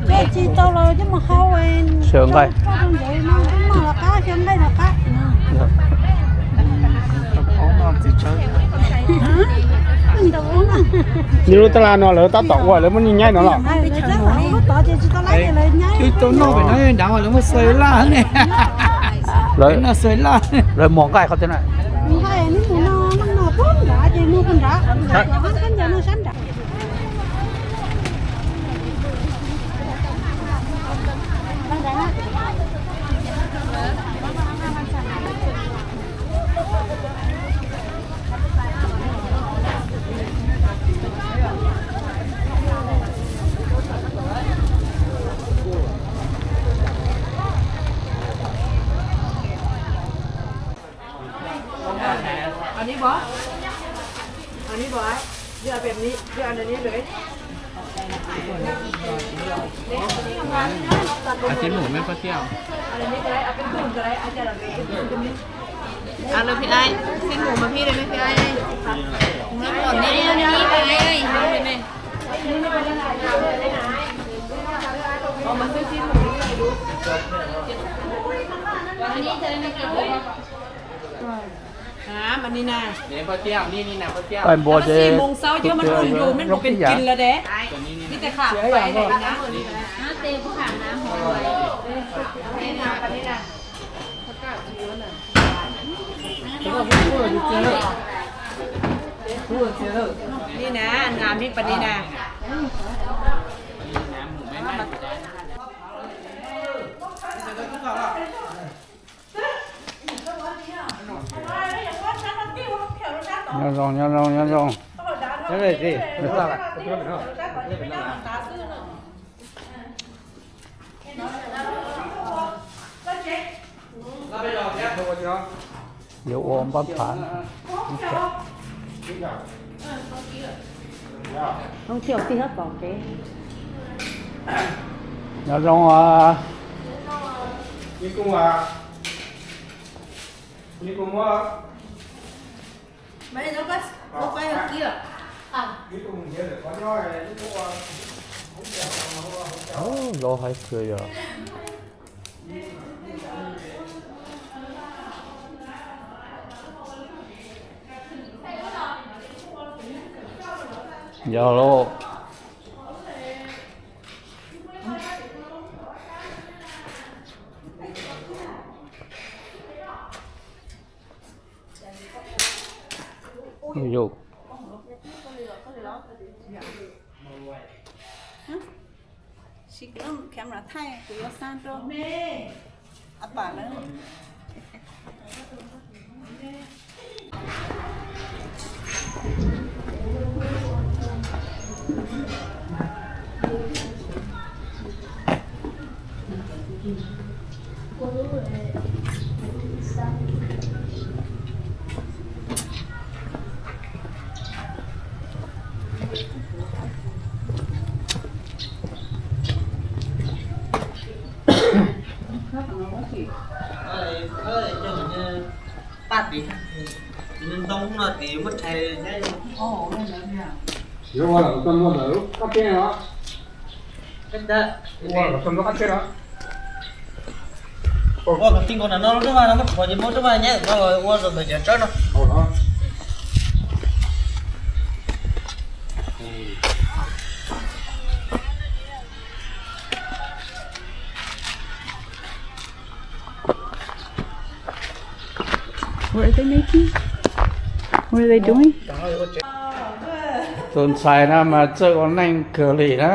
Ces tsis tau los coj mus hau, sawv nqaij, noj los qab, xyaw nqaij los qab. Nws lub tab laj no lawv tab tom ua lawv muab nyiaj nyaib no los. Lub tod ces tsis tau laib ces lawv nyaib. Twb tau noj pem no nrad lawv muab xaws laj ne. Lawv, lawv muag nqaij qhov twg na? Nqaij neb mus no, noj no pub nrad ces muag pub nrad, nyob no sab nrad. Alo, Phi Ai, xib hwb mas Phi đây này, Phi Ai đây. Nó còn đi, đi, đi, đi, đi. Npua ces mùng sáu chứ mà không dù mình một bình trình là đấy. Cái tài khoản phải này nè. Ni na, ngam peb pas ni na. Nyob zoo, nyob zoo, nyob zoo. Yuav ua npab phav. Nyob zoo. Lov hais tias yog yog lauj. Yus, camera thaij kuv yuav xa rau a pam lawv. Paj tim ntoo no tim muab rhais. Yuav ua los tau muaj ntawm lub qab tsheb no. Ua los tau lub qab tsheb no. Ua kom tij nkaus na no lub rab vaj no muab rhuav ces muab rab vaj nyab no ua rau ntawm cov tsawb no. What are they making? What are they doing? Tus ntxhais no mas txawj ua neej kawg li na.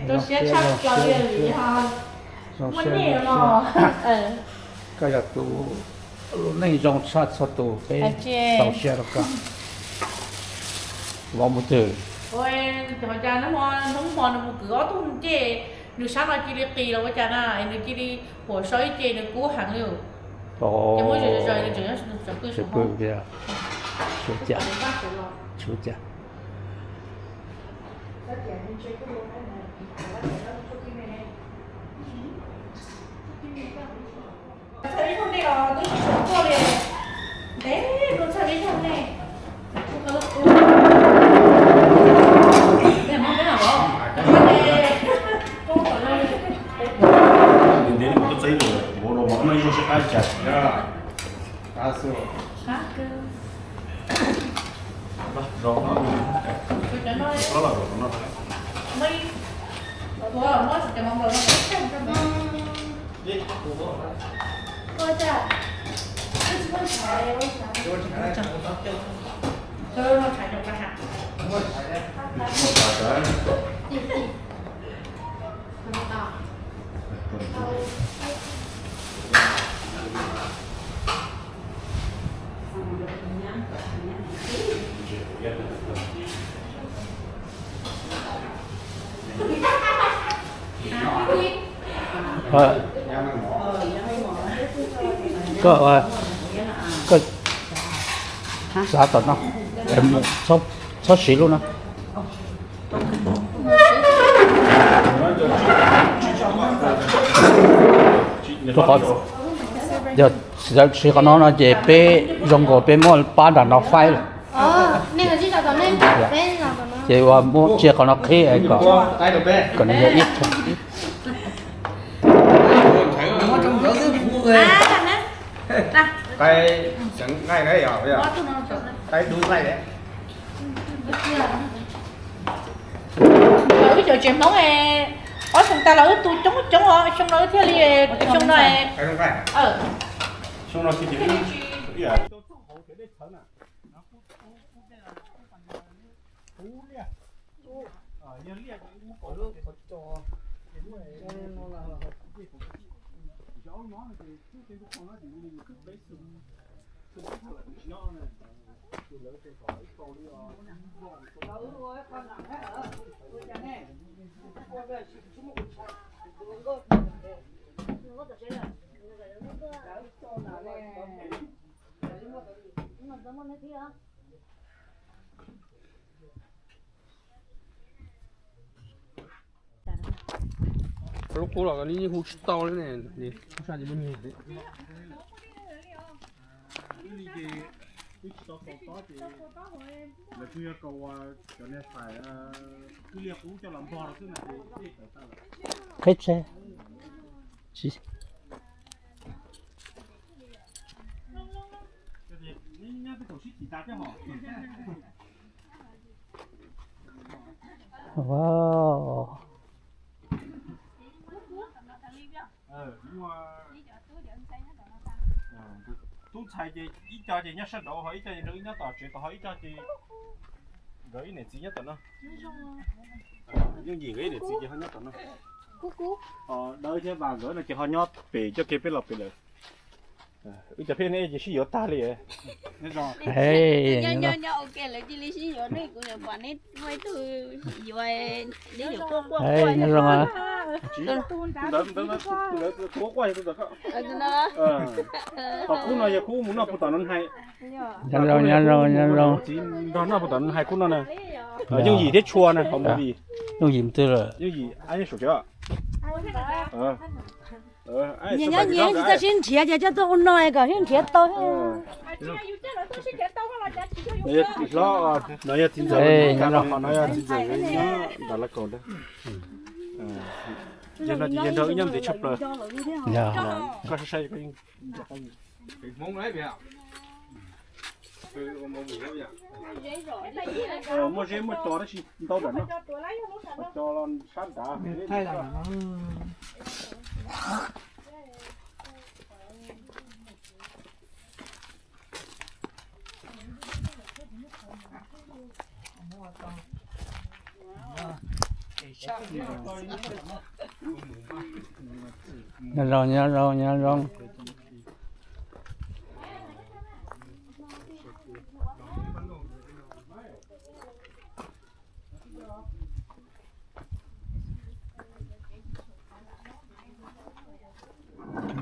Zoo siab, zoo siab, zoo siab. Koj yog tus lub neej zoo tshaj txhua tus, peb txaus siab rau koj. Vauv mus twg? Hnub hmo nws mus kwv ob tug ncej, nws sab no cia li qis los ua cas na, nws cia li huam so ib ce nws kub heev li. Ces muab zom zom nws tseem nyob, nws tseem pw saum hoob. Tshuav cas, tshuav cas. Txhaj ib zaug nej os, twb tsis tshua tuaj li. Ntev lub txhaj ib zaug nej. Koj, koj xav tom no, txhob siv lub no. Rau qhov yog siv qhov no no ces peb zoo nkaus peb muab pab nram no faib lawm. Ces ua muab tsiaj qhov no qhib kom, kom nws yog ib. Wb cov tsev Hmoob, ob xyoo tas los wb tu coob coob os, xyoo no wb thiaj li, xyoo no. Lub qub los yeej hu tsis tau li ne, sab ces muaj nyiag li. Wb li ces wb tsis tau kaus tob ces lawv kuj yog kaus uas cov niag fais wb liaj qub coj los npog rau xwb na ces qhib tsheb. Nyob tej thaum sib tim tas thiab hos. Tub ntxhais ces ib co ces nyob sab nraud ho ib co ces nrog wb nyob tom tsev tod ho ib co ces nkawd ib niam txiv nyob tom no. Yooj Yim nkawd ib niam txiv ces ho nyob tom no. Dawb thiab Vas nkawd no ces ho nyob pem coj kev peb los pem lawm. Wb cov peb ne ces sib yuav tag li. Nyob ua ke lawv cia li sib yuav ne, kuv nyuam pom neb muaj ib tug yuav, neb yuav quaj quaj quaj. Ntawd ntawd tus quaj quaj yog tus ntawd. Qhov kub no yog kub mus noj puag tom no hais. Nyob zoo, nyob zoo, nyob zoo. Txiv nrog noj puag tom no hais kub no na. Yooj Yim thiab Tshua na, qhov movie. Yooj Yim twg lawm? Yooj Yim, nyob nyias tsis txawj sib nrhiav ces coj tuaj ua no kom sib nrhiav tau. Hlob, no yog txiv ntxawm, no yog txiv ntxawm nyob nram lawv kaum ntawd. Yog no ces yog nrog wb nyob ntev tshaj plaws. Koj saib saib. Muaj zeb muaj tsov tab sis ntau nram no, tsov los sab nrad. Nyob zoo, nyob zoo, nyob zoo.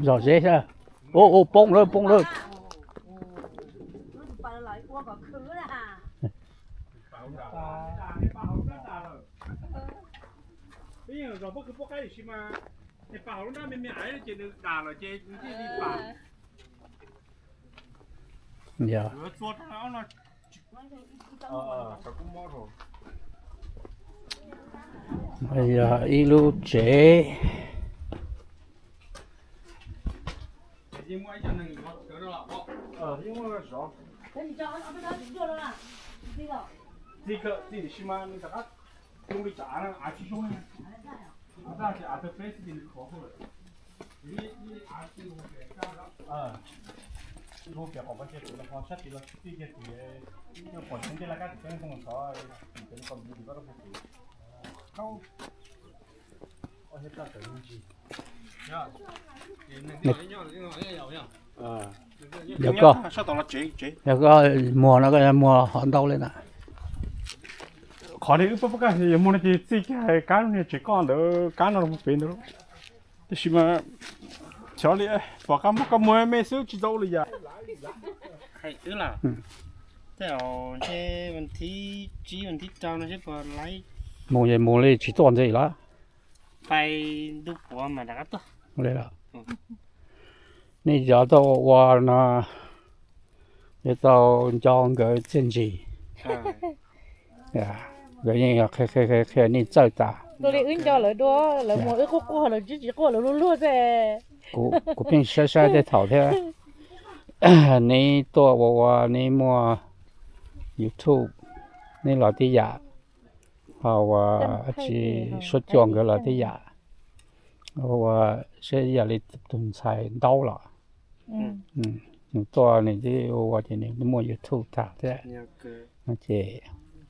Zom zeb, ua ua poob lawm, poob lawm. Peb yeej zos pob kws pob qaib tiam sis mas niag pas hauv lub nrab me me aiv ces nws dam lawm ces nws thiaj li pas. Yog ib lub tsev. Txij kawm txij sim mas nws rov qab zoo li cov av no av tsis zoo na. Av tag ces av tawg peb xwb ces nws khov kawg lawm. Hu piav qhov pov tseg kuv los ho sab tid los txij kiag tid, pom tseeb tej laj kab tim peb xov, tim peb kom mus tim koj rau pem tid. Yog koj, yog koj muag no koj muag hov ntau li na. Qhov li wb pab pab kaj yog muag no ces txij kiag kab lub niag tsev koj ntawd kab no los pem ntawd. Tab sis mas xyov li, pom qab muag koj muag me xwb tsis tau li yam. Hais wb los, tej zaum ntshe vas thib tsib vas thib rau no seb puas laib. Mus ces mus li tsis tuaj ntxiv lawm. Pais ntu puav mas rov qab tuaj. Li lawm. Nej cov tuaj ua ua no, yuav tau nco nkawd txiaj ntsig. Nkawd yeej qhia qhia nej txawj tas. Ua li wb nco lawv dua, lawv muag wb quaj quaj, lawv tsis tsis quaj, lawv luag luag xwb. Kuv pheej saib saib tej thaum thiab, neb tuaj ua ua neb muaj YouTube, neb los tib yam, ho ua tsis Suav Cua nkawd los tib yam, ua saib yam li tus ntxhais Ntaub los, nws tuaj nws twb ua ua ces nws muaj YouTube tag thiab. Ces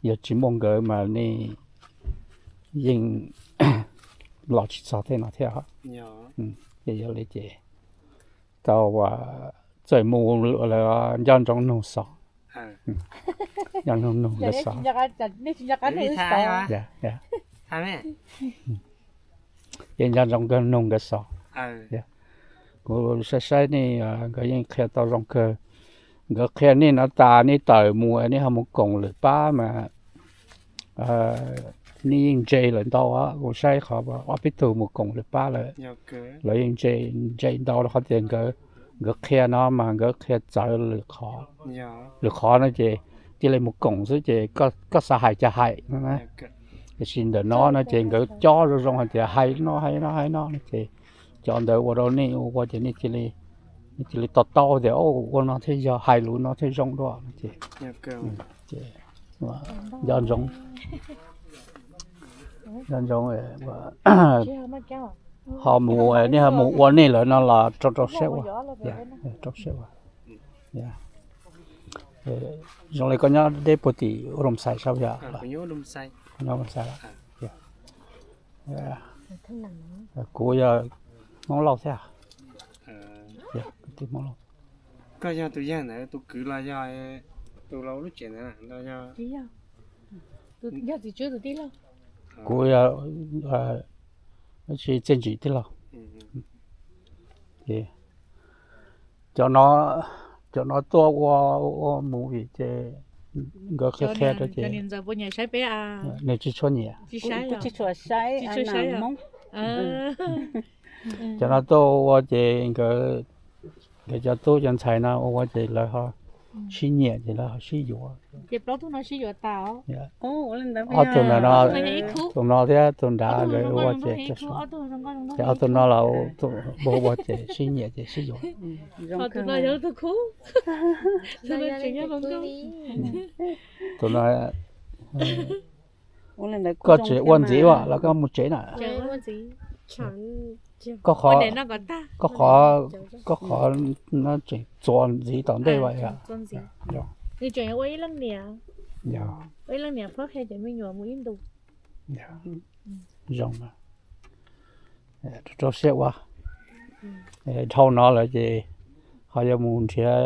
yog tsis muaj nkawd mas nej yeej los tsis txog tej no thiab. Ces yog li ces tau ua txawm mus lawm nco ntsoov nug xov. Nco ntsoov nug nkawd xov. Yeej nco ntsoov nug nkawd xov. Kuv saib saib nej, nkawd yeej qhia tau zoo kawg. Nkawd qhia nej no tas nej tawm mus nej ho mus koom lwm pab mas nej yeej ntse lawm ntau. Kuv saib qhov ob peb tug mus koom lwm pab lawm, lawv yeej ntse ntau rau qhov tias nkawd qhia no mas nkawd qhia txawv lwm qhov. Lwm qhov no ces cia li mus koom xwb ces koj xav hais cas hais no na. Tiam sis ntawm no no ces nkawd cob zoo zoo hais tias hais no hais no hais no no ces cov ntawd ua rau nej ua ua ces nej cia li to taub tias ua no thiaj yog, hais lus no thiaj zoo dua no ces nco ntsoov, nco ntsoov ho mus, nej ho mus ua nej lawm no los rau rau siab ua, rau siab ua. Zoo li koj nyob deb puag tim Ub Roos Xais sab yog? Nyob Ub Roos Xais. Kuv yog Hmoob Lauj thiab. Kuv yog tus yawg ntawd tus kwv los yog tus laus lub tsev ntawd? Yog txiv tswb tus tij laug. Kuv yog txiv txiaj ntsim tij laug. Ces cov no, cov no tuaj ua ua movie ces nkawd qhia qhia rau ces nws tsis tshua nyiam. Cov no tuaj ua ces nkawd, nkawd cov tub cov ntxhais no ua ua ces lawv ho sib nyiam ces lawv ho sib yuav. Ob tug ntawm no, tus no thiab tus nrad nkawd ua ces, ces ob tug no los ua ua ces sib nyiam ces sib yuav. Tus no, koj tseem ua ntxiv los koj mus tsev na? Koj qhov, koj qhov no tseem txuas ntxiv tom ntej vas. Nws tseem ua ib leej niam, ua ib leej niam pab qhia cov me nyuam mus ib ntus. Zoo, rau siab ua. Dhau no lawm ces ho yuav mus nrhiav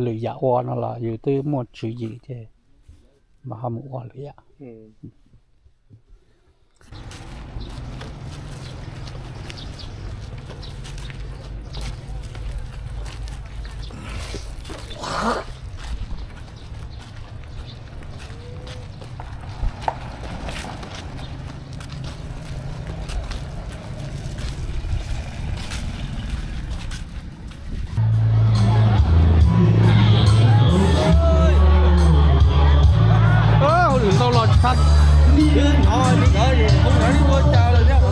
lwm yam ua no los yus twb muaj tswv yim ces mas ho mus ua lwm yam. Hauj lwm ntau los tsis txhob, hnov li ntawd es hauj lwm ua cas lawm thiab.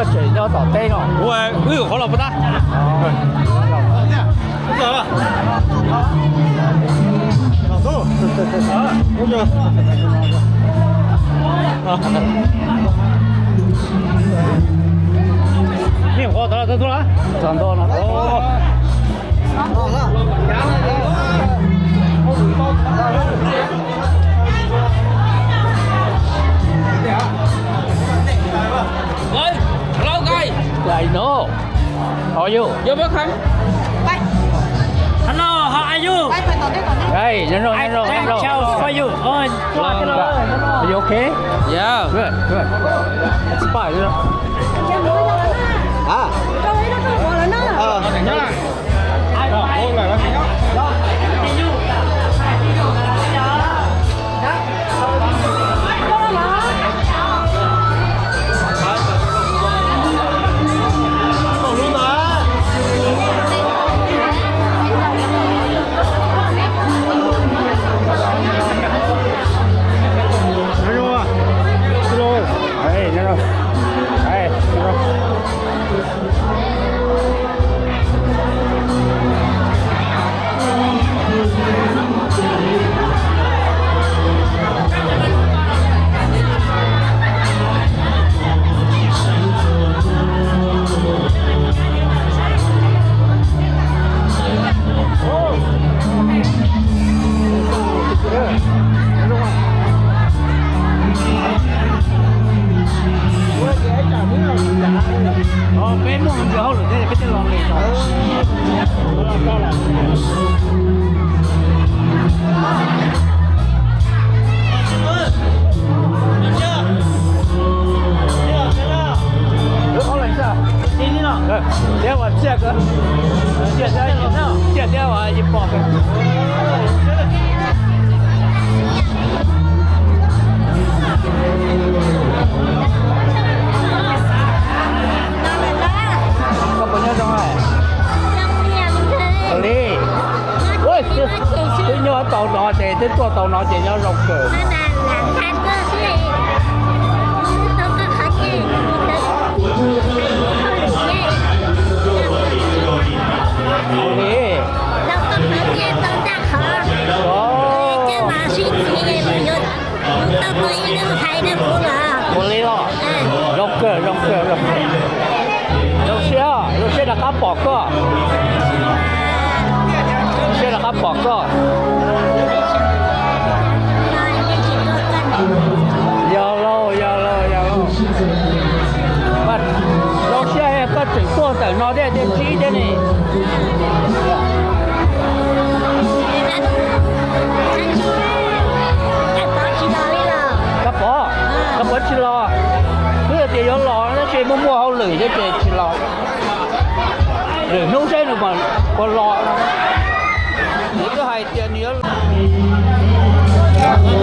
Tseem nyob tom teb no. Ua, wb qhov los puas tab? Nej qhov tod tau tuaj los? Txog nto no. Hello, guys. I know. How are you? You're welcome. Hello, how are you? Hey, no, no, no, no, no. I, I tell for you. Oh, hello. Are you okay? Yeah. Good, good. It's fine, you know. Hả? Ờ. Peb muaj ntsis hauj lwm thiab, peb thiaj los li no. Thiab ua tsiaj ko, tsiaj thiab, tsiaj thiab ua ib pom ko. Koj puas nyob zoo? Ua li, twb nyob tau no ces twb tuaj tau no ces nyob zoo kawg. Ua li. Ua li los. Zoo kawg, zoo kawg, zoo kawg. Zoo siab, zoo siab rov qab pom koj. Zoo siab rov qab pom koj. Yog lauj, yog lauj, yog lauj. Zoo siab koj tseem tuaj ntawm no thiab, thiaj ntsib thiab ne. Koj Pov, koj Pov tsis los? Twb tias yuav los tab sis muaj muaj hauj lwm thiab ces tsis los. Lwm hnub saib nws puas los. Nws twb hais tias nws yuav Tab sis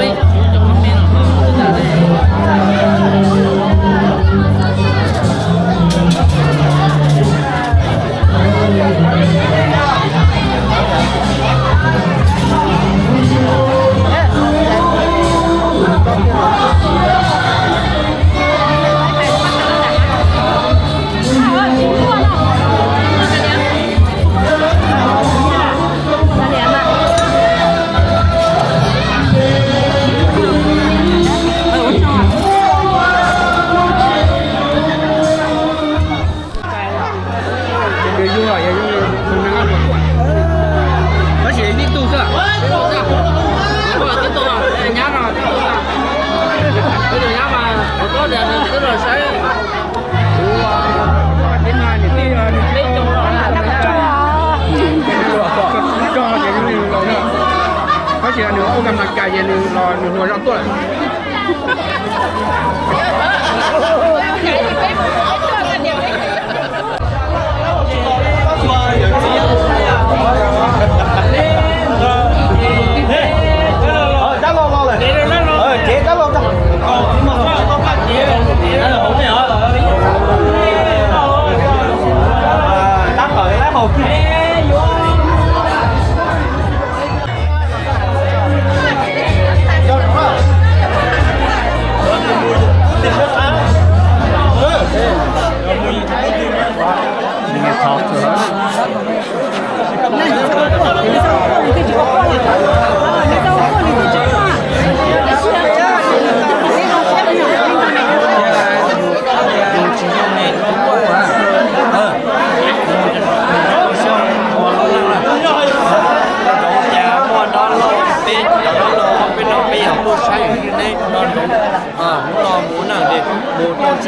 ib tug xwb, ib tug nyab no, ib tug nyab mas twb los saib. Tab sis nws ua kas mas kas ces nws los nws hluas zog tuaj lawm.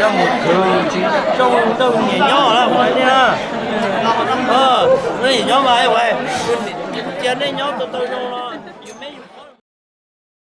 Mus khwv tsis zoo, ntau niam nyob lawm nej na. Nej niam nyob mas ua cia nej nyob tau tau zoo no.